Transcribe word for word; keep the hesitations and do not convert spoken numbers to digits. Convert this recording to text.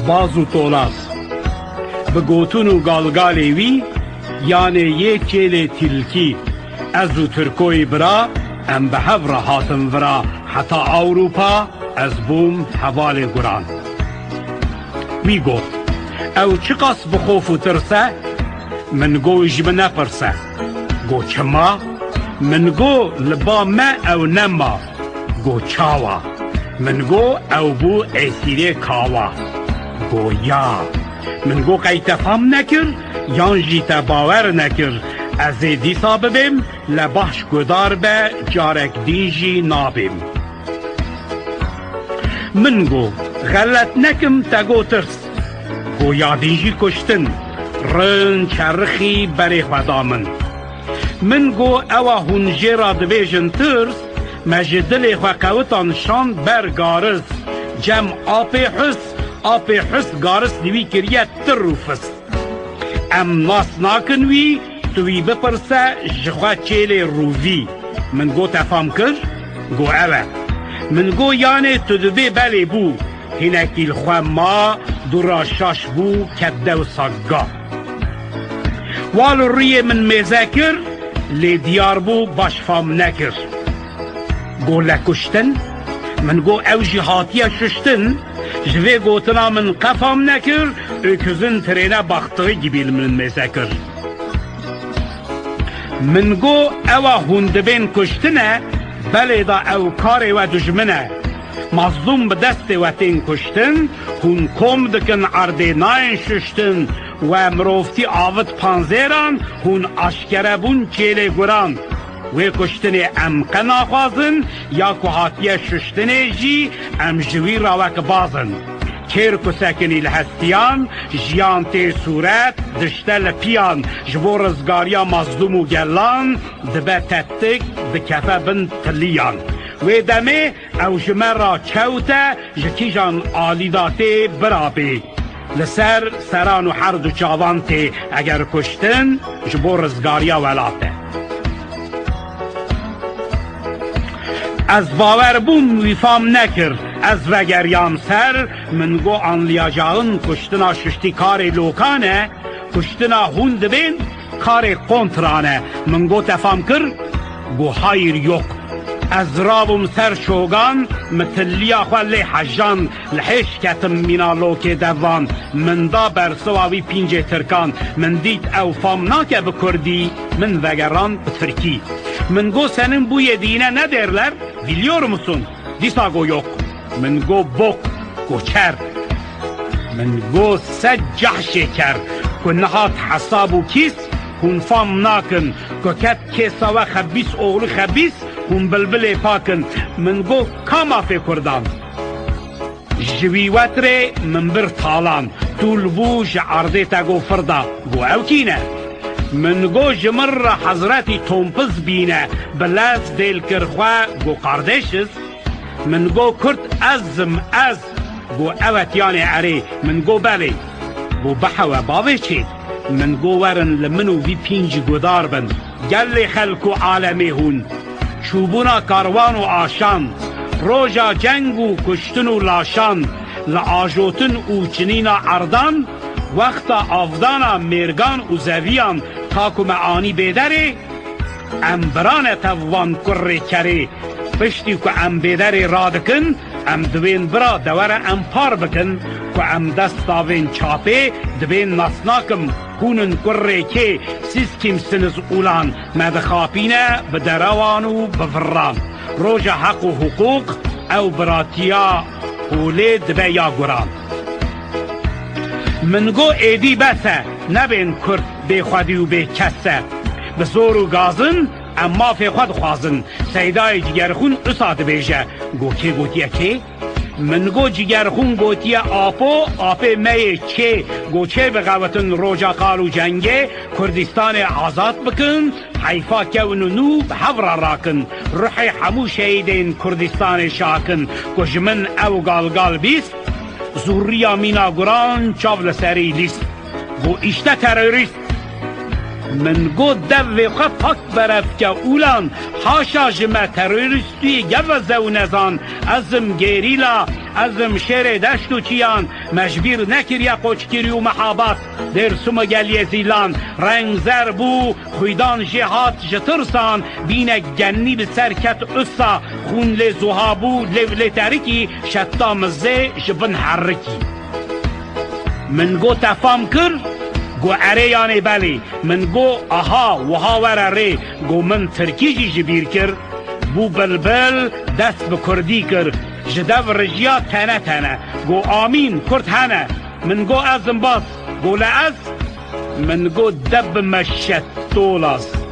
Baz û tolaz. Bi gotin û galgalê wî, yanê yê çêlê tîlkî. Ez û Tirkoyî bira, em bi hev re hatin vira, heta Ewropa, ez bûm hevalê guran. Wî got, ew çiqas bi xof û tirs e? Min go, ji min nepirse. Go, çima? Min go, li ba me ew nema. Go, çawa? Min go, ew bû esîrê kawa. Go, ya. Min go, qey te fam nekir, yan jî te bawer nekir? Ez ê dîsa bibêm, le baş gudar be, carek dîn jî nabêm. Min go, xelet nekim, te go tirs. Go, ya dîn jî kuştin. Rind çerixî berê xwe da min. Min go, ewa hûn jê re dibêjin tirs, me ji dilê xwe qewitan şand ber garis. Cem apê his, apê his garis li wî kiriye tir û fis. Em nas nakin wî, tu wî bipirse ji xwe çêlê rûvî. Min go, te fam kir? Go, ew e. Min go, yanê tu dibê belê bû. Hinekî li xwe ma, dû ra şaş bû, ket dew sagga. Wa li rûyê min mêze kir, lê diyar bû baş fam nekir. Go, le kuştin? Min go, ew jî hatiye şuştin. Ji vê gotina min qe fam nekir, öküzün trêne baktığı gibi li min mêze kir. Min go, ewa hûn dibên kuştine, belê da ew karê we dujmin e. Mazlûm bi destê we tên kuştin, hûn kom dikin erdê nayên şuştin, we mirovtî avit panzêran, hûn aşkere bûn çêlê guran. Wê kuştinê em qe naxwazin, ya ku hatiye şuştinê jî em ji wî re wek baz in. Kêr ku sekinî li hestiyan, jiyan tê sûret, dişte li piyan, ji bo rizgariya mazlûm û gelan, dibe tetik, dikefe bin tiliyan. Wê demê ew ji me re kewte, ji kîjan alî de tê bira bê. Li ser seran û her du çavan tê, eger kuştin ji bo rizgariya welat e. Ez bawer bûm, wî fam nekir. Ez vegeriyam ser, min go, anliyacağın kuştina şuştî karê lokan e, kuştina hûn dibên karê kontran e. Min go, te fam kir? Go, hayır, yok. Ez rabûm ser çogan, min tiliya xwe lê hejan, li hêş ketim mîna lokê devan. Min da bersiva wî pîncê tirkan. Min dît ew fam nake bi kurdî, min vegeran bi tirkî. Min go, senin bu yediğine ne derler, biliyor musun? Dîsa go, yok. Min go, bok. Go, çer. Min go, se cah şêker. Ku nihat hesab û kîs, hûn fam nakin. Ku ket kêsa we xebîs oğlu xebîs, hûn bilbilê pakin. Min go, ka mafê kurdan? Ji wî wetrê min bir talan. Tûl bû ji erdê te go firda. Go, ew kî ne? Min go, ji min re Hezretî Tompiz bîne. Bi lez dêl kir xwe, go, kardeşiz. Min go, kurd ez im, ez. Go, evet, yanê erê. Min go, belê. Go, bihewe bavê çê. Min go, werin li min û vî pîncî gudar bin. Gelê xelk û alemê hûn. Çûbûna karwan û aşan, roja ceng û kuştin û laşan, li ajotin û çinîna erdan, wexta avdana mêrgan û zeviyan, ta ku me anî bêderê, em birane tev wan kurrê kerê. Piştî ku em bêderê radikin, em dibên bira dewere em par bikin, ku em dest davên çapê dibên nasnakim, hûn in kurrê kê, siz kimsiniz ulan, me dixapîne bi derewan û bi virran. Roja heq û hiqûq, ew biratiya holê dibe ya guran. Min go, êdî bes e, nebên kurd bê xwedî û bê kes e. Bi zor û gazin em mafê xwe dixwazin. Seydayê Cigerxûn usa dibêje, go, kê gotiye kê? Min go, Cigerxûn gotiye apo, apê me yê çê. Go, çê bixewitin roja qal û cengê, Kurdistanê azad bikin, heyfa kevin û nû bi hev re rakin. Ruhê hemû şehîdên Kurdistanê şakin. Ku ji min ew galgal bîst, zûriya mîna guran çav li serî lîst. Go, işte terorîst. Min go, devê xwe pak berevke ulan, haşa ji me terorîst tu yî geveze û nezan, ez im gerîla, Ez im şêrê deşt û çiyan, me ji bîr nekiriye qoçkirî û mehabat. Dêrsim û geliyê zîlan, reng zer bû, xwîdan jê hat ji tirsan, bînek genî bi ser ket ussa, xûn lê zuha bû, lêv lê terikî, şetta mizê ji bin herikî. Min got te fam kir, got erê yanê belê. Min got aha, wiha were rê. Got min tirkî jî ji bîr kir. Bû bilbil, dest bi kurdî kir. Ji dev rijiya tene tene. Got amîn, kurd hene. Min got ez im bas. Got le ez? Min got de bi me şetolaz.